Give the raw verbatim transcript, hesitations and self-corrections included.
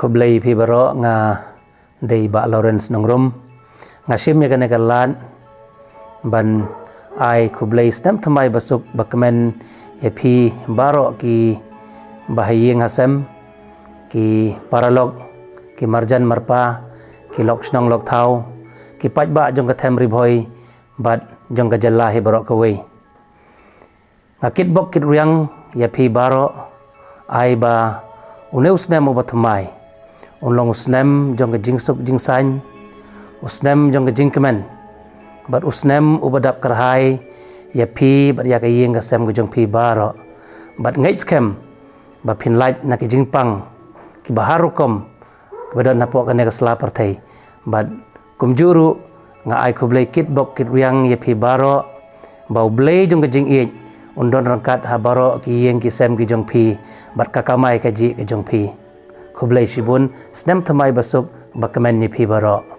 Khublei phi baroh, nga dei Bah Lawrence Nongrum. Nga shim ïa kane ka lad ban ai khublei snem thymmai basuk bakmen ïa phi baroh ki bahaïing hasem, ki paralok, ki marjan marpa, ki lok shnong lok thaw, ki paidbah jong ka them Ri Bhoi bad jong ka jylla hi baroh kawei. Nga kitbok kitrwiang ïa phi baroh, ai ba une u snem uba thymmai un long u snem jong ka jingsuk jingsaiñ, u snem jong ka jingkmen, bad u snem uba dap kyrhai ïa phi bad ïa ka ïing ka sem ka jong phi baroh. Bad ngeit skhem ba phin lait na ki jingpang kiba har rukom kiba don hapoh kane ka sla pyrthei. Bad kumjuh ruh, nga ai khublei kitbok kitrwiang ïa phi baroh, ba U Blei jong ka jingïeit un don ryngkat ha baroh ki ïing ki sem ki jong phi bad ka kamai kajih ka jong phi. Khublei shibun, snem thymmai basuk bakmen ïa phi baroh.